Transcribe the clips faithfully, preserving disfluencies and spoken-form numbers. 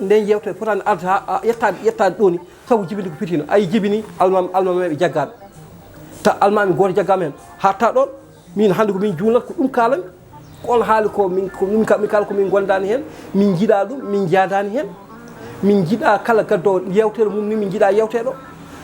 Nden yewtere fotaani arde haa, a, yettaade, yettaade ɗo ni, sabu jibinde ko fitino. Ayi jibini almam-, almameeɓe jaggaaɓe. Ta almaami gooto jaggaama heen. Haaɗta ɗoon, min hannde ko min juulat, ko ɗum kaalami. Ko on haali ko min, ko min ka-, min kaala ko min ngondaani heen, min njiɗaa ɗum, min njaadaani heen. Min njiɗaa kala gaddo yewtere mum ni, min njiɗaa yewtee ɗo.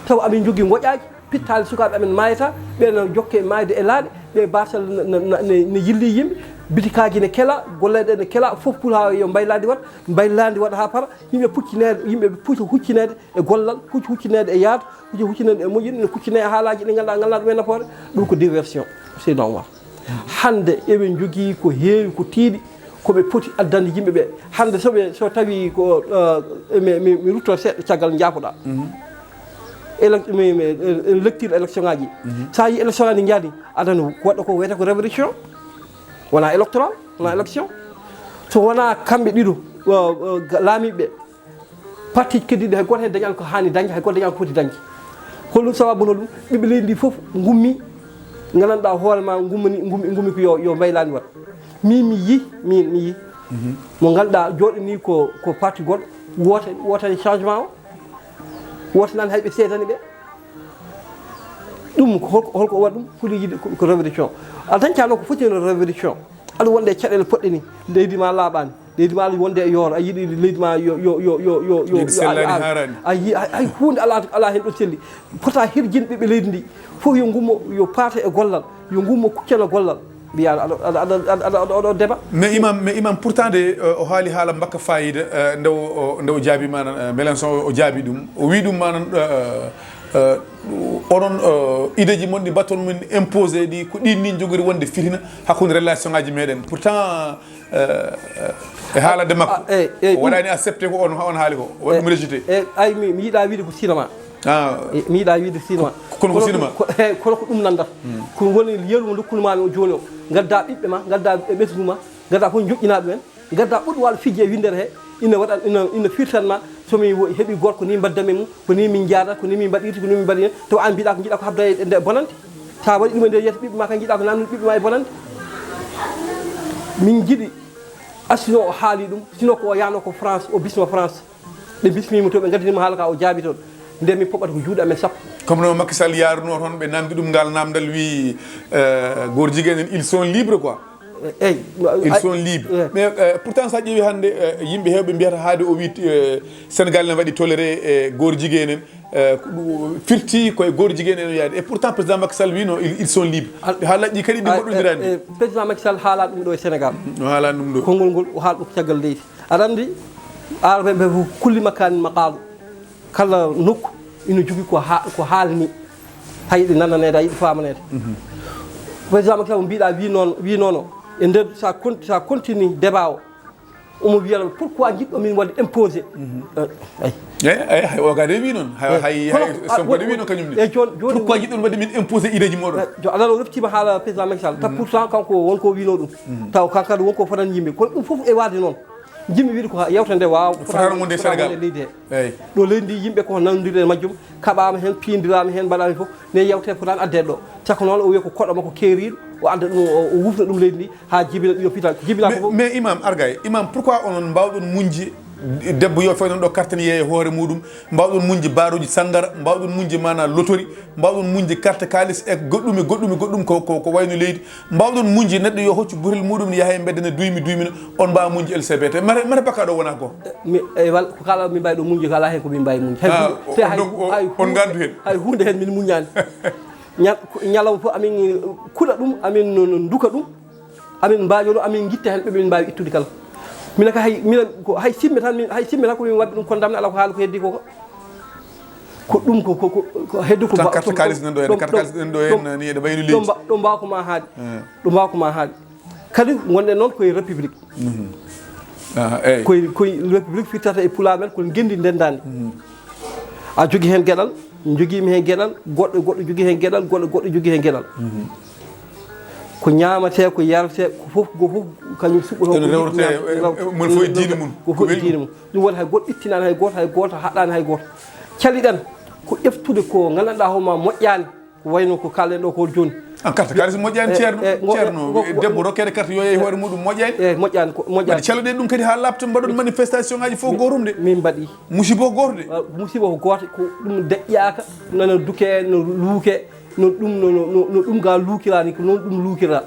Sabu amin njogii ngoƴaaji. Pittaali sukaaɓe amen maayata, ɓe no jokke maayde e laaɗe, ɓe baasal no, no, no, no, no yilli yimɓe, bitikaaji ne kela, golleeɗe ne kela, fof pour haa yo mbaylaandi waɗ, mbaylaandi waɗa haa para, yimɓe puccineede, yimɓe pucca huccineede e gollal, pucca huccineede e yaadu, pucca huccineede e moƴƴinde, ne kuccinee e haalaaji ɗi ngannduɗaa ngalaa ɗum e nafoore, ɗum ko diversion, c'est normal. Hannde eɓe njogii ko heewi ko tiiɗi, ko ɓe poti addande yimɓe ɓe. Hannde so ɓe, so tawi ko, eh, mi, mi, mi rutto seeɗa caggal njaafoɗaa. Élec-, mi, mi, eh, lecture élection ngaji. Sa yi élection ngaji njadi, adana waɗɗo ko wiyete ko révolution. Wona électoral, wona élection. So wona kamɓe ɗiɗo, eh, eh, ga-, laamiɓe, parti keddiɗo, hay goto hen dañan ko hani dañde, hay goto dañan ko foti dañde. Holɗum sababu no ɗum? Ɓiɓɓe leydi ndi fof ngummi, gandanɗa hoore ma ngummani, ngummi, ngummi ko yo, yo mbaylani wat. Min mi yi, min mi yi. Mo ganduɗa joɗani ko, ko parti goɗɗo, wota, wotani changement o. Wota nan hay ɓe seedani ɓe. Ɗum ko holko, holko waɗi ɗum? Foti yiide ko, ko révolution. A dañca noon ko foti no révolution. Aɗa wonde e caɗeele poɗɗe ni. Leydi ma laaɓani. Leydi ma aɗa wonde e yooro. A yiɗi leydi ma yo, yo, yo, yo, yo, yo, Leydi yo, sellani, a, a, haarani. A yi-, hay, hay hunde ala, ala hen ɗo selli. Fota hirjin ɓiɓɓe leydi ndi. Fof yo ngummo, yo paate e gollal. Yo ngummo kuccana gollal. Mbiya aɗa, aɗa, aɗa, aɗa, aɗa, aɗa, aɗa deba. Mais imam, mais imam, pourtant de, euh, o haali haala mbakka fayida, euh, nde o, o, nde o jaabi manan, euh, Mélenchon o jaabi ɗum. O wi ɗum manan, euh, euh, onon, euh, ideji mon ɗi mbatton min imposé ɗi, ko ɗin ni jogori wonde fitina hakkunde relation ngaji meɗen. Pourtant, euh, euh, e haalande makko, ah, eh, eh, o waɗani accepté ko on, on haali ko, o waɗi ɗum rejeté. Eh, ay, mi, mi yiɗa wiide ko cinéma. Ah. Eh, mi yiɗa wiide cinéma. Kono ko cinéma? Ko, eh, kono ko ɗum nandata. Hmm. Ko woni yeru mo dokkunmaami o jooni o. Ngadda ɓiɓɓe ma, ngadda e ɓesngu ma, ngadda fof joƴƴina ɗumen. Ngadda ɓurɗo waɗa fijje e winndere he, ina waɗan, ina, ina firtan ma, so mi wo-, heɓi gorko ni mbaddanmi mum, ko ni min njaada, ko ni min mbaɗirta, ko ni min mbaɗirta, tawa an mbiɗa ko njiɗa ko habda e nde bonande. Sa waɗi ɗum e nder yeeso ɓiɓɓe ma, kan njiɗa ko nannude ɓiɓɓe ma e bonande. Min njiɗi, asino o haali ɗum, sino ko o yahno ko France, o bisma France. Ɓe bismimo to, ɓe ngaddinimo haala ka, o jaabi toon. Nde min poɓɓata ko juuɗe amen sappo. Comme no Macky Sall yaaruno toon, ɓe namdi ɗum ngal namdal, wi, euh, goor jigéen en, ils sont libres quoi. Eyyi. Ils sont libres. Mais, euh, pourtant, sa ƴeewi hannde, euh, yimɓe heewɓe mbiyata haade o wi, euh, Sénégal ne waɗi toléré e goor jigéen en, euh, ko ɗum firti koye goor jigéen en o yaade. Et pourtant, président Macky Sall wino, ils, ils sont libres. Al-, haa laƴƴi kadi ɗi goɗɗodirani. Eh, président Macky Sall haala ɗum ɗo e Sénégal. No haala ɗum ɗo. Konngol ngol o haala ɗum ko caggal leydi. Aɗa anndi, Aarabeeɓe ɓe fof, kulli makaanin maqaalu. Kala nokku ina jogii ko ha-, ko haalni. Hay yiɗi nananeede, hay yiɗi faamaneede. Président Macky Sall, mbiɗa wi noon, wi noon o, e nder, sa con-, sa continue débat o, omo wiya, pourquoi njiɗɗo min waɗde imposé? Eh, ay. Eyi, eyi, hay o kadi wi noon. Hay, hay, kono, hay Sonko de wi noon kañum ne. E jooni, jooni pourquoi njiɗɗon waɗde min imposé ideeji mooɗon? Eh, jo-, aɗa o reftiima haala président Macky Sall. Taw pourtant kanko won ko wino ɗum. Taw kanko kadi won ko fotani yimɓe. Kono ɗum fof e waade noon. Jimmi wiide ko ha yewtere nde waawa fotaano wonde e Sénégal. Leydi he. Eyi. Ɗo leydi ndi yimɓe ko nanondiri e majjum, kaɓaama heen, piinndiraama heen, mbaɗaama fof, ne yewtere fotaani addeede ɗo. Caka noon o wiya ko koɗo makko keeriiɗo, o adda ɗum, o, o wufna ɗum leydi ndi, haa jibina ɗum, yo pital, jibina ko fof. Mais, mais Imam Argay, Imam, pourquoi onon mbaawɗon muñde debbo yo fewnan ɗo kartan yeeya hoore muɗum, mbaawɗon muñde baaruuji sanngara, mbaawɗon muñde maanaa lotori, mbaawɗon muñde carte kaalis e goɗɗum e goɗɗum e goɗɗum ko, ko, ko wayno leydi. Mbaawɗon muñde neɗɗo yo hoccu butel muɗum ne yaha e mbedda ne duymi duymina, on mbaawa muñde L C B T. Mate, mate bakka ɗo wona ko? Mi, e wal-, ko kala min mbaawi ɗo muñde, ko alaa heen ko min mbaawi muñde. Hay ah, huunde, on hay, donc, o-, hay on huunde, ngandu heen. Hay huunde heen min muñaani. Ñal-, ko ñalawma fof amin kuɗa ɗum, amin no, no nduka ɗum, amin mbaaƴo ɗum, amin ngitta heen ɓe min mbaawi ittude kala. Minen ka hay, minen ko hay simme tan, min, hay simme tan ko min waɗde ɗum, kono ndamne alaa ko haala ko heddi ko ko. Ko ɗum ko, ko, ko, ko heddi ko. Tan ba-, carte ɗum, kaalis nan ɗo heen, ɗum, carte kaalis nan ɗo heen, ɗum, ni eɗe mbayri ɗum leydi. Mba-, ɗum mbaaw ko ma haaɗi. Eh. Ɗum mbaaw ko ma haaɗi. Kadi ngonɗen noon koye république. Mhm. Ah, eyi. Koye, koye république firtata e pulaar men ko ngenndi ndendaandi. Mhm. A jogii heen geɗal, jogiimi heen geɗal, goɗɗo, goɗɗo jogii heen geɗal, goɗɗo, goɗɗo jogii heen geɗal. Mhm. Ko ñaamatee, ko yaretee, ko fof, ko fof kañum suɓɓotoo. Ene ko rewretee, ñaam-, e, e, moni fof e diine mum. Ko fof e diine mum. Ɗum waɗi hay gooto ittinaani hay gooto, hay gooto haɗaani hay gooto. Caliɗen ko ƴeftude ko nganndanɗaa hoore maa moƴƴaani, ko wayno ko kaalɗen ɗo ko jooni. An carte kaalis moƴƴaani, eh, ceerno, eh, ngo- ceerno, ngo- ngo- debbo rokkeede carte yo yeeyi hoore muɗum moƴƴaani. Eh, moƴƴaani ko, moƴƴaani. Mbaɗi calluɗen ɗum kadi haa laaɓta, mbaɗon manifestation ŋaaji fof goorum de. Min mbaɗi. Musiba ko gooto de. Ah, musiba ko gooto, ko ɗum deƴƴaaka, nana duke, no luuke, no ɗum, no, no, no, no ɗum ga luukira ni, ko noon ɗum luukira.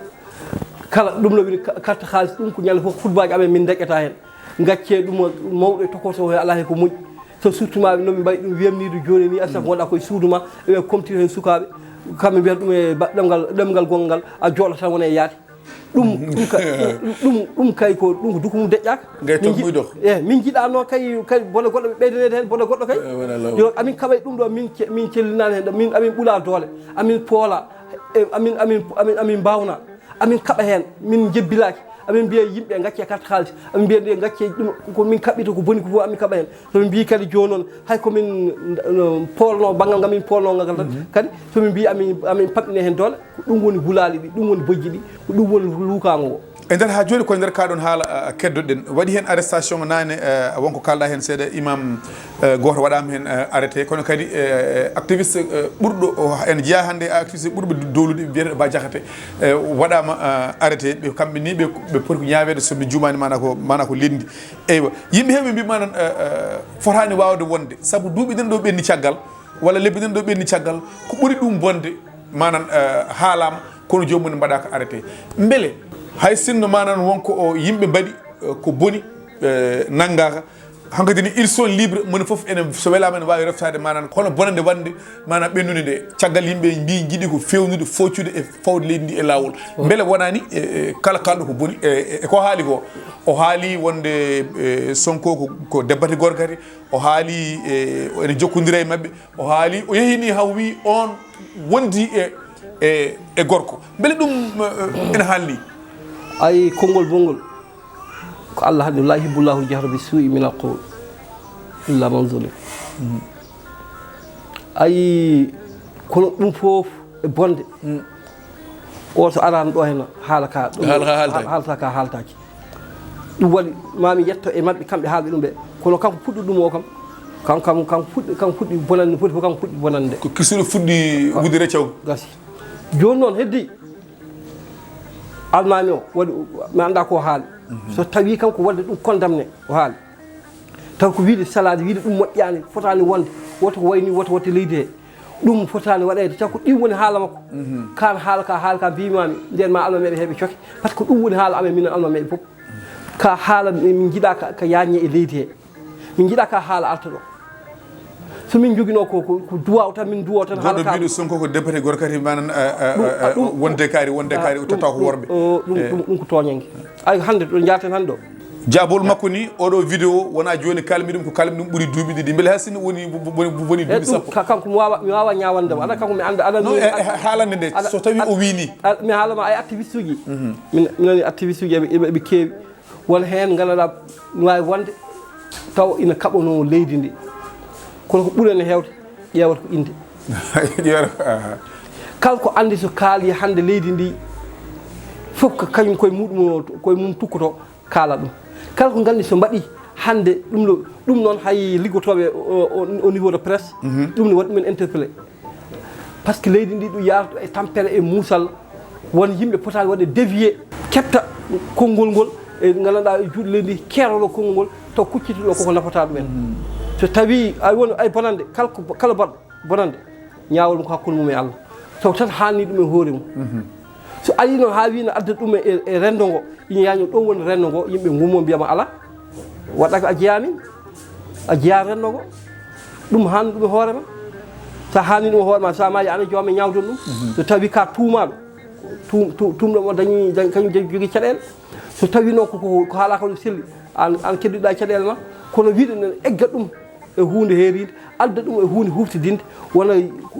Kala ɗum no wini ka- carte kaalis, ɗum ko ñande fof khutbaaji amen min daƴƴata heen. Gaccee ɗum, mawɗo e tokoso o alaa he ko moƴƴi. So surtout ma no ɓe mbaɗi ɗum wemniidu jooni ni, asa wonɗa koye suudu ma, eɓe comtira heen sukaaɓe. Kamɓe mbiyata ɗum e ba- ɗemngal, ɗemngal gonngal, a jooɗo tan wona e yaade. Ɗum, ɗum ka- ɗum, ɗum kay ko, ɗum ko duku mum deƴƴaaka. Ngay Min toon ji- muydo. Eh, min njiɗano kay, kay bone goɗɗo ɓe ɓeydaneede heen, bone goɗɗo kay. Eh, wona law. Yo, amin kaɓay ɗum ɗo, min ce- min cellinaani heen ɗo, min, amin ɓula doole, amin poola, e, amin, amin, amin, amin mbawna, amin kaɓa heen, min njebbilaaki, amin mbiya yimɓe ngacce carte kaalis, amin mbiya nde ngacce ɗum, ko min kaɓɓita ko boni ko fof amin kaɓa heen. So min mbiyi kadi jooni noon, hay ko min, no, poolno, banngal ngal min poolno ngal tan, kadi so min mbiyi amin, amin paɓɓine heen doole, ko ɗum woni wulaali ɗi, ɗum woni bojji ɗi, ko ɗum woni luukaango ngo. E nder haa jooni ko e nder kaa ɗoon haala, ah, keddoɗen. Waɗi heen arrestation naane, eh, wonko kaalɗa heen seeɗa, imam, eh, gooto waɗaama heen, eh, arrêté. Kono kadi, eh, activiste, eh, ɓurɗo, o, en jeyaa hannde activiste ɓurɓe dowlude, biyeteeɗo Bah Diakhaté, eh, waɗaama, eh, arrêté. Ɓe kamɓe ni ɓe, ɓe poti ko ñaaweede, so mi juumaani, maanaa ko, maanaa ko lenndi. Eywa, yimɓe heewɓe mbiyi manan, eh, eh, fotaani waawde wonde, sabu duuɓi nani ɗo ɓenni caggal, walla lebbi nani ɗo ɓenni caggal, ko ɓuri ɗum bonde, manan, eh, haalaama, kono joomum ne mbaɗaaka arrêté. Mbele, hay sinno manan wonko o yimɓe mbaɗi, eh, ko boni, eh, nanngaaka, hankadi ni, ils sont libres, moni fof ene, so welaama ene waawi reftaade manan, hono bonande wonde, manan ɓennude nde, caggal yimɓe mbi jiɗi ko fewnude, foccude e fawde leydi ndi e laawol. Mbele wonani, e, e, kala kalɗo ko boni, e, e, e ko haali ko, o haali wonde, e, Sonko ko, ko debate gorgati, o haali, e, ene jokkondira e maɓɓe, o haali, o yehini haw wi on wondi e, e, e gorko. Mbele ɗum, e, e, ene haalni? Ay, konngol bongol. Ko Allah haɗi, "La yuhibbu Allahu al-jahra bi su'i min al-qawl illa man zulim." Ayi, kono ɗum fof e bonde. O so arano ɗo hena haala ka, ɗum Haala ka haaltaaki. Haalta ka haaltaaki. Ɗum waɗi mami yetto e maɓɓe kamɓe haalɓe ɗum ɓe. Kono kanko puɗɗo ɗum o kam, kam, kam, kam fuɗɗi, kam fuɗɗi bonande, foti fof kanko fuɗɗi bonande. Ko kisuɗo fuɗɗi wudere caw. Gasi. Jooni noon heddi. Almaami o waɗi, mi anndaa ko o haali. So tawi kanko waɗde ɗum condamné, o haali. Taw ko wiide salaade, wiide ɗum moƴƴaani, fotaani wonde, woto ko wayni, woto, woto leydi he. Ɗum fotaani waɗeede, taw ko ɗum woni haala makko. Kaan haala ka, haala ka mbiimaami, ndeen ma almameeɓe heɓe coke. Par ce que ɗum woni haala amen, minen almameeɓe fof. Ka haala min njiɗa ka, ka yaajne e leydi he. Min njiɗa ka haala arta ɗo. So min njoginoo ko, ko, ko duwaaw tan, min duwoo tan haala Goɗɗo ka. Biɗo Sonko ko député gorkati manan, eh, eh, Ɗum, eh, a, ɗum, wonde kaari, wonde a, kaari, o ɗum, tataw ko ɗum, worɓe. O, ɗum, Eh. ɗum, ɗum ko tooñange. Ay, hannde ɗo njaarten hannde ɗo. Jaabol makko ni, oɗo vidéo wona jooni kalmi ɗum ko kalmi ɗum ɓuri duuɓi ɗiɗi. Mbele hay sinno woni, woni, woni E duuɓi ɗum, sappo. Ka-, kanko mi waawa, mi waawa ñaawande mo. Aɗa kanko mi annda, aɗa No, mi, e, e, haalande nde, aɗa, so tawi aɗa, o wiini. Aɗa, mi haalama ay activiste uji. Mhm. Mi, mi nani activiste uji eɓe, eɓe, eɓe keewi. Won heen ngannduɗaa no waawi wonde taw ina kaɓanoo leydi ndi. Kono ko ɓuri en heewde ƴeewata ko innde. Ƴeewata, aha. Kala ko anndi so kaali hannde leydi ndi, fof ko kañum koye muɗum o, koye mum tukkoto kaala ɗum. Kala ko nganndi so mbaɗi hannde ɗum ɗo, ɗum noon hay liggotooɓe o, o, au niveau de presse, Mhm. ɗum ne waɗi ɗumen interpellé. Par ce que leydi ndi ɗum yaarata e tampere e muusal, won yimɓe potaani waɗde dévier, ketta konngol ngol e nganndanɗaa e juuɗe leydi ndi, keeroro konngol ngol, taw kuccitiiɗo koko nafata ɗumen. So tawi ay won ay bonande, kala ko, kala baɗɗo bonande, ñaawol mum ko hakkunde mum e Allah. Taw tan haalni ɗum e hoore mum. So ari noon haa wii no adda ɗum e, e renndo ngo, ina yaani ɗo woni renndo ngo, yimɓe ngummo mbiyama alaa. Waɗa ko a jeyaa min, a jeyaa renndo ngo. Ɗum haalni ɗum e hoore ma. So a haalni ɗum e hoore ma, so a maayi, an e jooma ñaawdon ɗum. So tawi ka tuumaaɗo, tuum-, tuum-, tuumɗo mo dañi, dañ-, kañum dañi jogii caɗeele. So tawi noon ko, ko, ko haalaka ɗum selli, an, an keddiɗaa caɗeele ma. Kono wiide noon egga ɗum e huunde heeriinde, adda ɗum e huunde huuftidinde, wona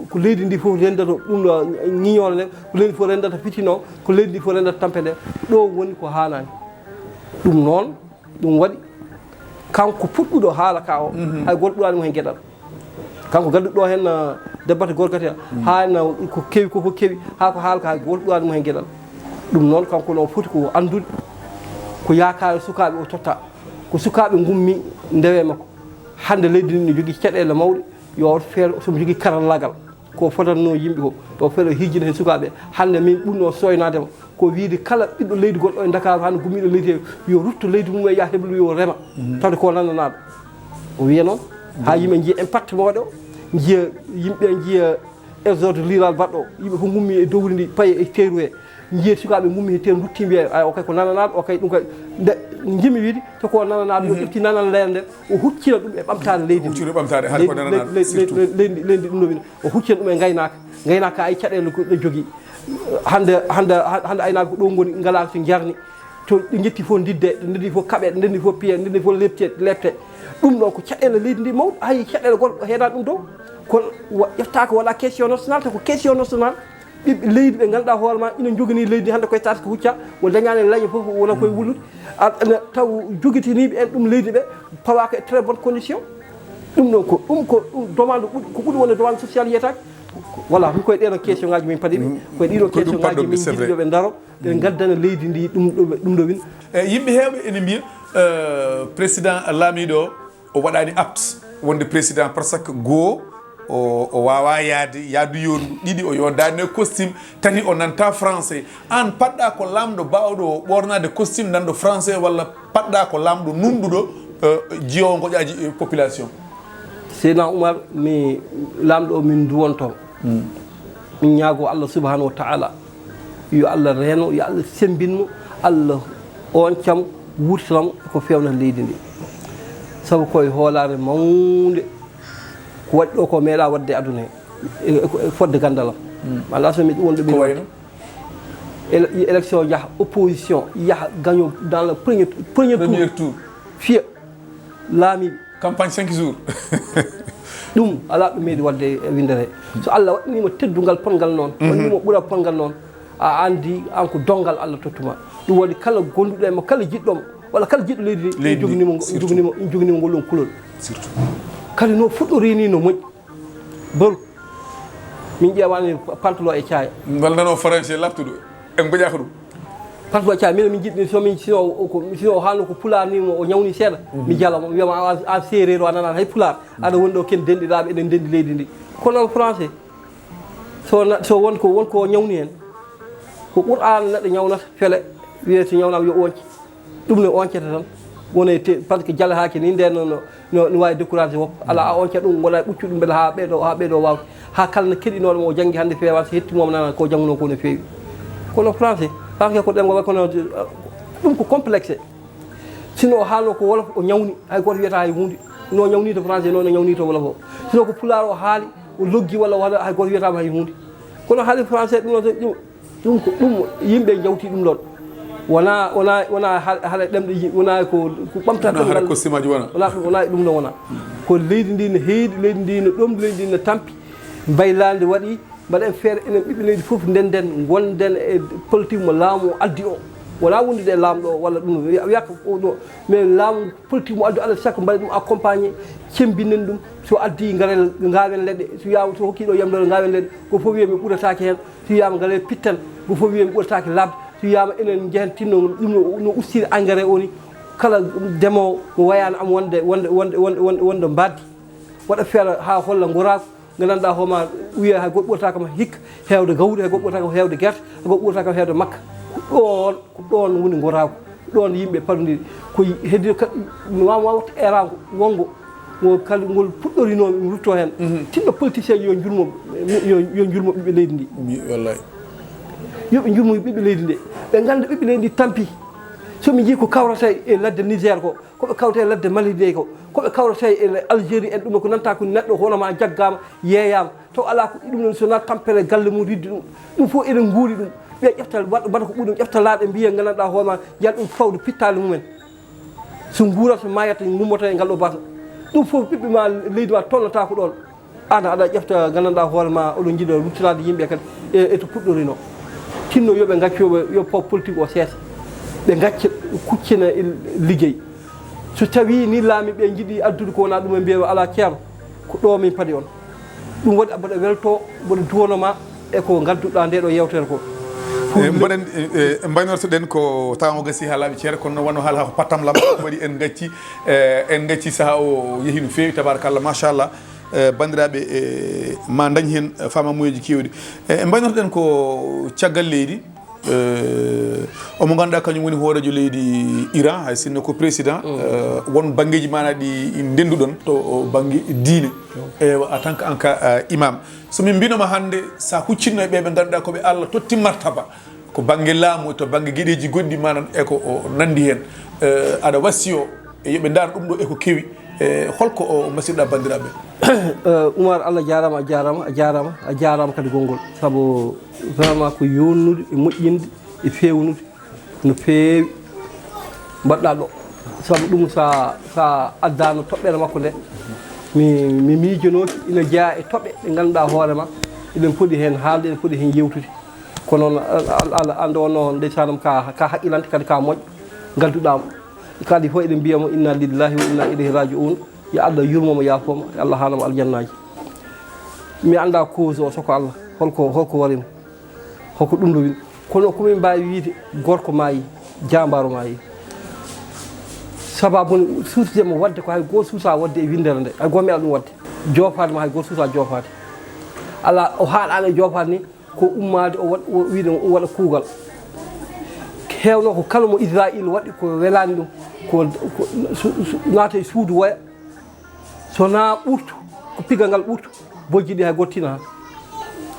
ko leydi ndi fof renndata ɗum ɗo ñiñoore nden, ko leydi fof renndata fitino, ko leydi ndi fof renndata tampe nde, ɗo woni ko haanaani. Ɗum noon, ɗum waɗi kanko puɗɗuɗo haala ka o, Mhm. hay gooto ɓuraani mo heen geɗal. Kanko gadduɗo ɗo heen, ah, debate gorgata, haa na ko kewi ko fof kewi, haa ko haala ka hay gooto ɓuraani mo heen geɗal. Ɗum noon, kanko no foti ko anndude, ko yaakaare sukaaɓe o totta, ko sukaaɓe ngummi ndewe makko. Hannde leydi ndi ne jogii caɗeele mawɗe, yo waɗ feere, somo jogii karallaagal. Ko fotanno yimɓe ko, o feɗo hijjina heen sukaaɓe. Hannde min ɓurno soynaade ma ko wiyde kala ɓiɗɗo leydi gonɗo e Ndakaaru, hannde gummiiɗo leydi he, yo rutto leydi mum e yaha heblo yo rema. Tawde ko nananaaɗo. O wiya noon, haa yimɓe njiya impact mawɗo o, njiya yimɓe njiya exode rural baɗɗo, yimɓe fof ngummi e dowri ndi, paye e teeru he. Njiya sukaaɓe ngummi he teeru, ndutti mbiya, "Ay, o kay ko nananaaɗo, o kay ɗum kay." Nde njimi wiide, to ko nananaaɗo, yo ƴefti nanan leere nde, o huccina ɗum e ɓamtaare leydi ndi. Huccina ɓamtaare, haɗa ko nananaaɗo, leydi, surtout. Leydi, leydi, leydi ɗum ɗo min, o huccina ɗum e ngaynaaka. Ngaynaaka ay caɗeele ko ɗe jogii. Hannde, hannde, hannde aynaaɓe ko ɗo ngoni, ngalaa so njarni. To ɗi njetti fof ndidde, ɗe ndenndi fof kaɓe, ɗe ndenndi fof piye, ɗe ndenndi fof lepte, lepte. Ɗum ɗo ko caɗeele leydi ndi mawɗo, hay caɗeele goɗɗo heedaani ɗum dow. Kono wa-, ƴeftaaka wala question national, te ko question national. Ɓiɓɓe leydi ɓe ngannduɗaa hoore ma ina njoganii leydi ndi hannde koye taske hucca, o dañaani leñe fof wona koye wullude. A, ene taw jogitiniiɓe en ɗum leydi ɓe pawaaka e très bonne condition. Ɗum ɗon ko, ɗum ko, ɗum demande ɓuri, ko ɓuri wonde demande social yiyetaake. Voilà, ɗum koye ɗeɗo question ngaji min paɗi ɓe. Koye ɗiɗo question ngaji min njiɗi yo ɓe ndaro, ɓe ngaddana leydi ndi ɗum ɗo, ɗum ɗo win. E yimɓe heewɓe ene mbiya, euh, président laamiiɗo o, o waɗaani apte wonde président par ce que goo o, o waawaa yahde, yahdu yondu, ɗiɗi o yoodaani e costume, tati o nanta français. Aan paɗɗa ko laamɗo baawɗo ɓoornaade costume nanɗo français walla paɗɗa ko laamɗo nunɗuɗo, euh, jiyoowo ngoƴaaji, euh, population? Seydina Oumar, mi laamɗo o min nduwonto. Min ñaago Allah subhanahu wa ta'ala, yo Allah reeno, yo Allah semmbin mo, Allah oncam, wurtinam ko feewnata leydi ndi. Sabu koye hoolaare mawnde ko waɗi ɗo ko meeɗa waɗde aduna he, e, e, e fodde ganndal am. Walla so mi ɗum wonɗo ɓe ko wayno? Ele-, élection yaha, opposition yaha, gaño dans le premier, premier tour. Premier tour. Fiya laamiiɓe. Campagne cinq jours. Ɗum alaa ɗum meeɗi waɗde e winndere. So Allah waɗaniima teddungal potngal noon, waɗaniima ɓural potngal noon, a anndi aan ko donngal Allah tottuma. Ɗum waɗi kala gonduɗo e ma, kala jiɗɗo ma, walla kala jiɗɗo leydi ndi, leydi ndi, joginima ngo-, surtout. Joginima, joginima ngol ɗon kulol. Surtout. Kadi no fuɗɗori ni no moƴƴi. Bol. Min ƴeewaani pantalon e caaya. Ngal nano français lattuɗo. En mbaɗa ko ɗum. Pantalon e caaya, min, min jiɗni, so min, sino o, ko, sino o haalno ko pulaar ni, mo o ñawni seeɗa. Mi jala mo, mi wiyama, a, a séeréer, a nanaani hay pulaar. Aɗa woni ɗo ken denɗiraaɓe, eɗen denɗi leydi ndi. Kono français, so na-, so won ko, won ko ñawni hen, ko Qur'an neɗɗo ñawnata, fele, wiyete ñawnaama yo oñce. Ɗum ne oñcata tan. Wona e te-, par ce que jalataake ni, nden no, no, no, no waawi découragé woppa. Alaa, a oñca ɗum, wona e ɓuccu ɗum mbele haa ɓeeɗo, haa ɓeeɗo waawde. Haa kala no keɗinooɗo mo, o janngi hannde feewaani, so hetti mo nana ko janngunoo ko no feewi. Kono français, français ko ɗemngal waɗi kono, ɗum ko complexe. Sino o haalno ko wolof, o ñawni, hay gooto wiyata hay huunde. No ñawni to français, no, no ñawni to wolof o. Sino ko pulaar o haali, o loggi walla, walla hay gooto wiyataama hay huunde. Kono haali français ɗum ɗo, ɗum, ɗum ko ɗum yimɓe njawti ɗum ɗon. Wona, wona, wona ha-, haala ɗemɗe yi-, wona ko, ko ɓamtata. Wona haala ɗemngal. Costume aji wona. Wona ɗum, wona ɗum ɗo wona. Ko leydi ndi no heedi, leydi ndi no ɗomɗi, leydi ndi no tampi. Mbaylaandi waɗi, mbaɗen feere enen ɓiɓɓe leydi fof ndennden, ngonden e politique mo laamu o addi o. Wona wondude e laamɗo o walla ɗum, wiya, wiya ko o ɗo, mais laamu politique mo addi, alaa e sago mbaɗen ɗum accompagné, cemmbinen ɗum. So addi ngarel, ngaawen leɗɗe, so wiyaama, so hokki ɗo yamdore ngaawen leɗɗe, ko fof wiya mi ɓurataake heen. So wiyaama ngalee pittan, ko fof wiya mi ɓurataake laaɓde. So wiyaama enen njehen tinno ɗum no, no ustiri engrais o ni, kala ndemoowo mo wayaano am wonde, wonde, wonde, wonde, wonde, wonde mbaadi. Waɗa feere haa holla ngoraagu, nde ngannduɗaa hoore ma wiya hay goɗɗo ɓurata kam hikka heewde gawri, hay goɗɗo ɓurata kam heewde gerte, hay goɗɗo ɓurata kam heewde makka. Ko ɗoon, ko ɗoon woni ngoraagu, ko ɗoon yimɓe paɗondiri. Ko heddi ka, mi wawa, wawa waɗta eeraango wonngo, ngo kadi ngol puɗɗorinoo, mi rutto heen. Tinno politicien yo njurmo, yo, yo njurmo ɓiɓɓe leydi ndi. Mi, wallaahi. Yo ɓe njurmo ɓiɓɓe leydi ndi. Ɓe ngannda ɓiɓɓe leydi ndi tampi. So mi njii ko kawrata e ladde Niger ko, ko ɓe kawta e ladde Mali de ko, ko ɓe kawrata e Algérie en, ɗum ko nanta ko neɗɗo hono ma jaggaama, yeeyaama. To alaa ko ɗum ɗon, so na tampere galle mum riddi ɗum. Ɗum fof eɗen nguuri ɗum. Ɓe ƴefta, waɗ-, mbaɗa ko ɓuri ɗum, ƴefta laaɗe mbiya, nganndanɗaa hoore ma, njiyat ɗum fawde pittaali mumen. So nguurata, so maayata, ngummoto e ngal ɗo baasa. Ɗum fof ɓiɓɓe ma, leydi ma tolnata ko ɗoon. Aan aɗa ƴefta, nganndanɗaa hoore ma, oɗon njiɗa ruttanaade yimɓe kadi e, e to puɗɗorino. Tinno yo ɓe ngaccu, yo ɓe, yo po-, politique o seesa. Ɓe ngacca, kuccina e liggey. So tawii ni laamiiɓe njiɗi addude ko wonaa ɗum, ɓe mbiya alaa ceerno, ko ɗo min paɗi on. Ɗum waɗi mboɗo welto, mboɗo duwano ma e ko ngadduɗaa nde ɗo yewtere ko. E, mboɗen, e, e, mbaynortoɗen ko tawa mo gasi haa laaɓi ceere, kono noon wano haala ko pattam lam waɗi en ngacci, e, en ngacci sahaa o yehi no feewi, tabarakallah, machallah. Eh, banndiraaɓe, eh, ma dañ heen, eh, faamamuyeeji keewɗi. Eh, en mbaynortoɗen ko caggal leydi, eh, omo ngannduɗaa kañum woni hooreejo leydi Iran, hay sinno ko président, eh, won banngeeji maanaa ɗi ndennduɗon to bannge diine. Eh, en tant que an ka, eh, imam. So min mbinooma hannde, so a huccinno e ɓe ɓe ngannduɗaa ko ɓe Allah totti martaba, ko bannge laamu, to bannge geɗeeji goɗɗi, maanaam e ko o nanndi heen. Eh, aɗa wasiyo e yo ɓe ndaar ɗum ɗo e ko kewi. Eh, holko o mbasirɗa banndiraaɓe? Eh, Umar, Allah jaaraama, a jaaraama, a jaaraama, a jaaraama kadi gonngol. Sabu vraiment ko yonnude e moƴƴinde e feewnude no feewi mbaɗɗa ɗo. Sabu ɗum sa, sa addaano toɓɓere makko nde, mi, mi miijonooki ina jeyaa e toɓɓe ɗe ngannduɗaa hoore ma, eɗen poti heen haalde, eɗen poti heen yewtude. Kono noon, al-, al-, al-, an ɗo noon, ndeysanam ka, ka haqqilante, kadi ka moƴƴo, ngadduɗaa mo. Kadi fof eɗen mbiya mo, "Inna lillahi wa inna ilayhi raji'un." Yo Allah yurmo mo, yaafo mo, yo Allah haana mo aljannaaji. Mi anndaa cause o, soko Allah, holko, holko wari mo, holko ɗum ɗo win. Kono ko min mbaawi wiide, gorko maayi, jaambaaro maayi. Sababu ne, suusde mo waɗde ko hay gooto suusaa waɗde e winndere nde, hay gooto meeɗaa ɗum waɗde. Joofaade mo hay gooto suusaa joofaade. Alaa, o haaɗaani e joofaade ni, ko ummaade o waɗ-, o wiide o waɗa kuugal. Heewno ko kala mo Israayiila waɗi ko welaani ɗum, ko, ko su-, su-, naata e suudu woya, so na ɓurtu, ko pigal ngal ɓurtu, bojji ɗi hay gooto tina.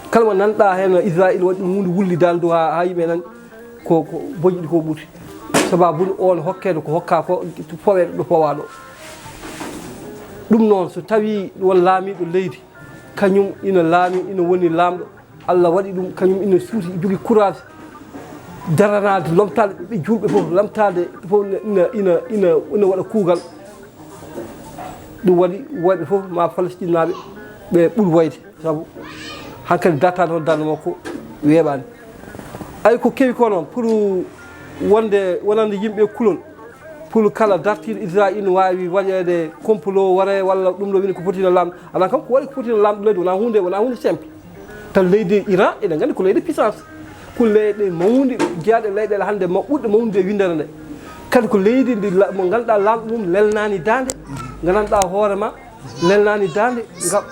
Kala mo nanɗa heen Israayiila waɗi ɗum huunde wullidaande dow haa, haa yimɓe nani, ko, ko bojji ɗi ko ɓurti. Sababu ne on hokkeede ko hokkaa ko, foweede ɗo fowaa ɗo. Ɗum noon, so tawii won laamiiɗo leydi, kañum ina laami, ina woni laamɗo, Allah waɗi ɗum, kañum ina suusi, jogii courage daranaade, lomtaade ɓiɓɓe juulɓe fof, lamtaade fof ina, ina, ina, ina waɗa kuugal. Ɗum waɗi woyɓe fof ma Palestinnaaɓe ɓe ɓuri woyde, sabu hankadi dartaade hoto darnde makko weeɓaani. Ay ko kewi ko noon, pour wonde, wonande yimɓe kulol, pour kala dartiiɗo Israayiila ina waawi waɗeede complot ware walla ɗum ɗo woni ko foti no laamɗo. Alaa kam ko waɗi ko foti no laamɗo leydi, wonaa huunde, wonaa huunde simple. Tan leydi Iran, eɗen nganndi ko leydi puissance. Ko leyɗe mawɗe, jeyaaɗe leyɗeele hannde ma-, ɓurɗe mawnude e winndere nde. Kadi ko leydi ndi la-, mo ngannduɗaa laamɗo mum lelnaani daande, ngannduɗaa hoore ma, lelnaani daande, ngam,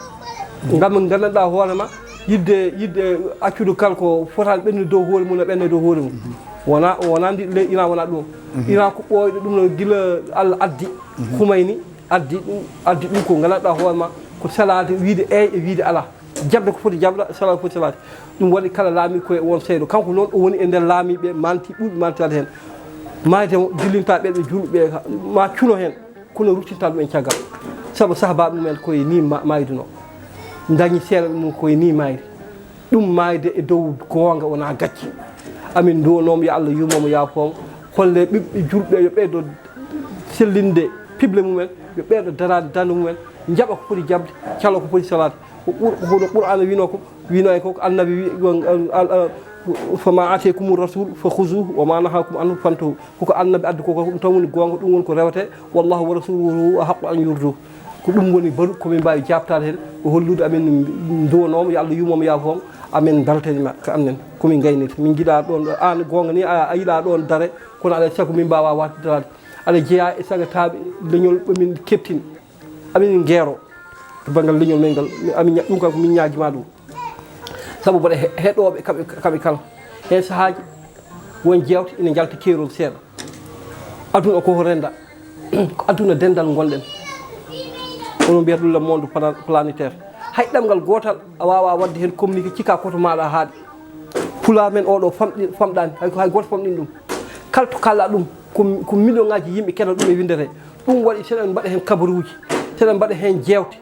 ngam ngannduɗaa hoore ma, yiɗde, yiɗde accude kala ko fotaani ɓennude dow hoore mum, no ɓenna dow hoore mum. Wonaa, wonaa ndi ley Iran, wonaa ɗum. Iran ko ɓooyɗo ɗum no gila Allah addi, Kumayni addi ɗum, addi ɗum ko ngannduɗaa hoore ma, ko salaade, wiide eey e wiide alaa. Jaɓde ko foti jaɓde, salaade ko foti salaade. Ɗum waɗi kala laamiiɗo ko e oon seeɗo. Kanko noon o woni e nder laamiiɓe manti, ɓurɓe mantaade heen. Maayde mo dillinta ɓe, ɓe juulɓe, ma cuno heen. Kono ruttinta ɗum en caggal. Sabu sahaba ɗum en koye ni ma-, maayduno. Dañi seeɗa ɗum koye ni maayde. Ɗum maayde e dow goonga wonaa gacce. Amin nduwanooma yo Allah yurmo mo, yaafo mo. Holle ɓiɓɓe juulɓe yo ɓeydo sellinde piɓle mumen, yo ɓeydo daraade darnde mumen, njaɓa ko foti jaɓde, calo ko foti salaade. Ko Qur-, ko no Qur'aana wiinoo ko, wiinoo en ko, ko Annabi wi-, al-, al-, "Fa ma aataykumu rasul fa xuzuhu wa ma nahakum anhu fantahu." Ko ko Annabi addi ko, ko ɗum tan woni goonga, ɗum woni ko rewetee. "Wallahu wa rasuluhu ahaqqu an yurdu." Ko ɗum woni baru ko min mbaawi jaabtaade heen, ko hollude amin nduwanoomo, yo Allah yurmo mo, yaafo mo, amin mbeltaniima ka amen, ko min ngaynirta. Min njiɗaa ɗoon, aan goonga ni, a, a yiɗaa ɗoon dare, kono alaa e sago min mbaawaa waasde daraade. Aɗa jeyaa e sagataaɓe leñol ɓe min keɓtini. Amin ngeero to banngal leñol men ngal, amin ña-, ɗum kam ko min ñaagiima ɗum. Sabu mbaɗa he-, heɗooɓe kamɓe, kamɓe kala. Heen sahaaji won jeewte ina njalta keerol seeɗa. Aduna ko ko rennda. Ko aduna denndal ngonɗen. Onon mbiyata ɗum le monde plana-, planétaire. Hay ɗemngal gootal a waawaa waɗde heen communiqué, cika koto maaɗa haaɗi. Pulaar men oo ɗo famɗi-, famɗaani, hay ko hay gooto famɗini ɗum. Kala to kaalɗaa ɗum, ko, ko million ŋaaji yimɓe keɗa ɗum e winndere. Ɗum waɗi seɗen mbaɗa heen kabaruuji, seɗen mbaɗa heen jeewte.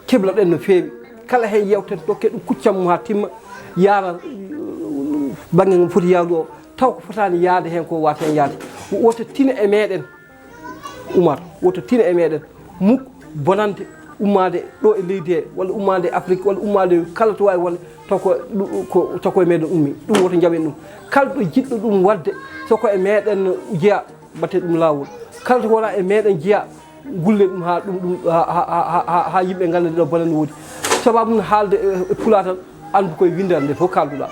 Kebloɗen no feewi. Kala heen yeewten, dokken ɗum kuccam mum haa timma, yaara, uh, bannge ngo foti yahdu o, taw ko fotaani yahde heen ko waasa heen yahde. Woto tine e meeɗen, Umar, woto tine e meeɗen muk bonande ummaade ɗo e leydi he, walla ummaade e Afrik, walla ummaade kala to waawi wonde, taw ko ɗu-, ko, taw ko e meeɗen ummi. Ɗum woto njaɓen ɗum. Kala ɗo jiɗɗo ɗum waɗde, so ko e meeɗen jeyaa, mbaɗten ɗum laawol. Kala to wonaa e meeɗen jeyaa, ngullen ɗum haa ɗum, ɗum, haa, haa yimɓe ngannda nde ɗo bonannde woodi. Sababu mum haalde e, e pulaar tan, anndu koye winndere nde fof kaalduɗaa.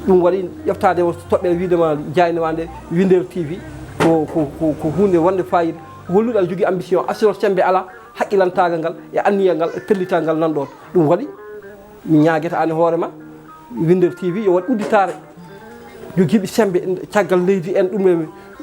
Ɗum waɗi ƴeftaade o toɓɓere wiide ma jaaynde ma nde, Winndere T V, ko, ko, ko, ko huunde wonde faayiida. Hollude aɗa jogii ambition, assurance semmbe alaa, haqqilantaagal ngal e anniya ngal e pellital ngal nan ɗoon. Ɗum waɗi mi ñaageta aan e hoore ma, Winndere T V yo waɗ udditaare, jogiiɓe semmbe caggal leydi en, ɗum ɓe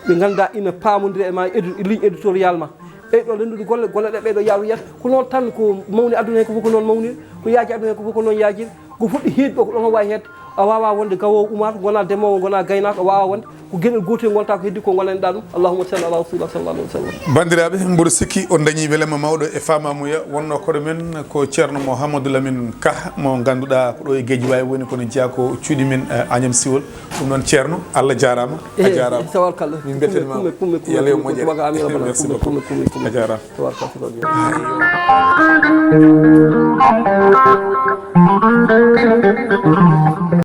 ɓe ngannduɗaa ina paamondira e ma, édi- ligne éditorial ma. Ɓeyɗo renndude golle, golle ɗe ɓeyɗo yaaru yeeso. Ko noon tan ko mawni aduna he ko fof ko noon mawniri, ko yaaji aduna he ko fof ko noon yaajiri. Ko fuɗɗi heedi ɗo ko ɗon o wawi hedde. A wawa wonde gawowo umato, gona demowo, gona gaynako, a wawa wonde ko gueɗel gotel gonta ko heddi ko gonanɗa ɗum. Allahumma salli ala rasulillah sallallahu alaihi wasallam. Bandiraɓe, mboɗo sikki on dañi welema mawɗo e famamuya. Wonno koɗo men ko Ceerno Mouhamadou Lamine Ka, mo ganduɗa ko ɗo e Guédiawaye woni, kono jeeya ko cuuɗi men, eh, Agnam Siwol. Ɗum noon Ceerno, Allah jarama, a jarama. Tabarkalla. Min beltanima. Kumme, kumme, kumme, yalla yo moƴƴere. Merci beaucoup. A jarama. Tabarkalla.